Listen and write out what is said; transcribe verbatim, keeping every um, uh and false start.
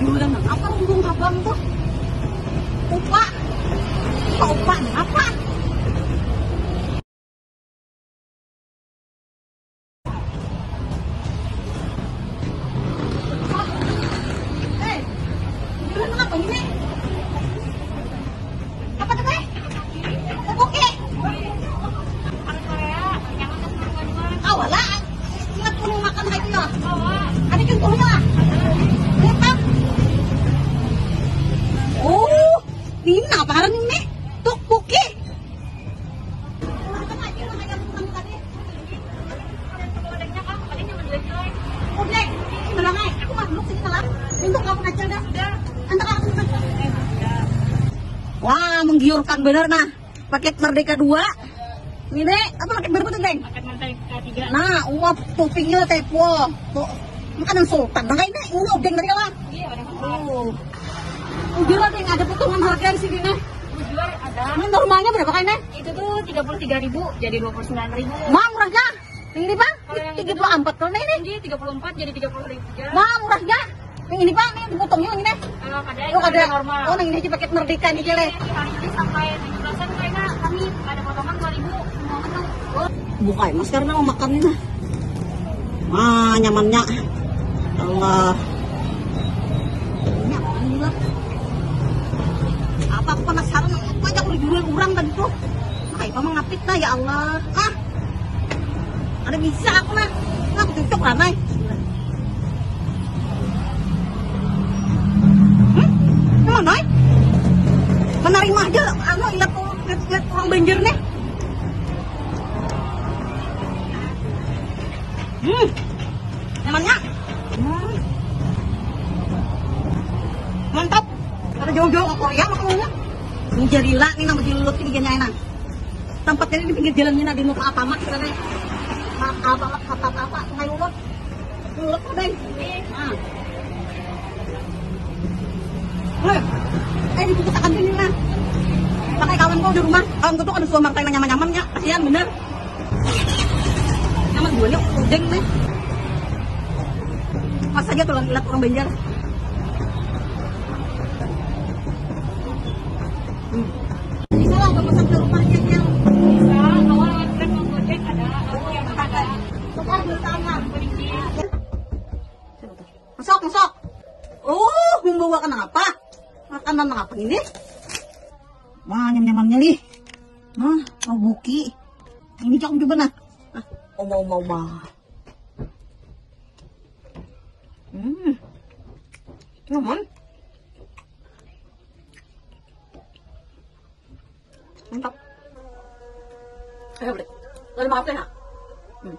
Bulan apa burung habang tuh? Upa. Upa, upa apa? Eh, bulan apa ini? Apa tuh, Teh? Oke. Kawala, ingat kuning makan kayak itu ya. Ada contohnya lah. Lihat, Bang. Oh, ini apa ngaran ini? Tteokbokki. Wah, menggiurkan benar nah. Paket Merdeka dua. Ini apa paket berapa tuh, Deng? Paket Merdeka tiga. Nah, uap toppingnya tepo. Tuh, makanan sultan. Nah, ini ini odeng tadi kawan. Iya, ada. Oh. Udah lah, Deng, ada potongan harga di sini nih. Udah ada. Ini normalnya berapa kali nih? Itu tuh tiga puluh tiga ribu jadi dua puluh sembilan ribu. Mah, murahnya. Ini, Bang, tiga puluh empat kalau ini. Ini tiga puluh empat jadi tiga puluh ribu. Mah, murahnya. Yang ini, Pak, nih dipotongnya yang ini. Kalau kada, oh, kada normal. Oh, yang ini aja paket Merdeka nih, Cile. Hari ini sampai tujuh belasan kayaknya kami ada potongan dua ribu. Semua menu. Buka ya, Mas, karena mau makan ini. Wah, nyamannya. Ya Allah. Ini apa juga? Apa aku penasaran, apa aja aku dijual orang tadi tuh. Makanya kamu ngapit lah, ya Allah. Ah. Ada bisa aku mah. Aku cocok lah, Nay. Hmm? Emang, Nay? Menerima aja, anu, ilat, ilat, ilat orang Banjar nih. Hmm. Emangnya? Hmm. Mantap. Ada jauh-jauh ke Korea makanya. Ini jarila nih, nama jiluluk ini gini enak. Tempatnya di pinggir jalan ini, di muka apa mak, kita teh. Apa mak, apa apa apa, sungai Luluk. Luluk apa, Bang? Ah. Hei, eh, dipuputakan ini nah. Pakai kawan kau di rumah. Kawan kau tuh ada suami partai nyaman-nyamannya. Kasihan bener. Nyaman dua nih, udeng nih. Pas aja tuh lihat orang Banjar. Hmm. Bisa lah, nggak usah ke rumah aja, Cil. Bisa, kalau lewat Grab mau Gojek ada, kalau yang ada. Tukar dulu tangan. Sedikit. Masuk, masuk. Oh, membawakan apa? Makanan apa ini? Wah, nyam-nyamannya nih. Nah, tteokbokki. Ini cok coba nah. Nah, oma, oma, oma. Hmm. Nyaman. Mantap. Ayo, Bli. Lalu makan ya? Hmm.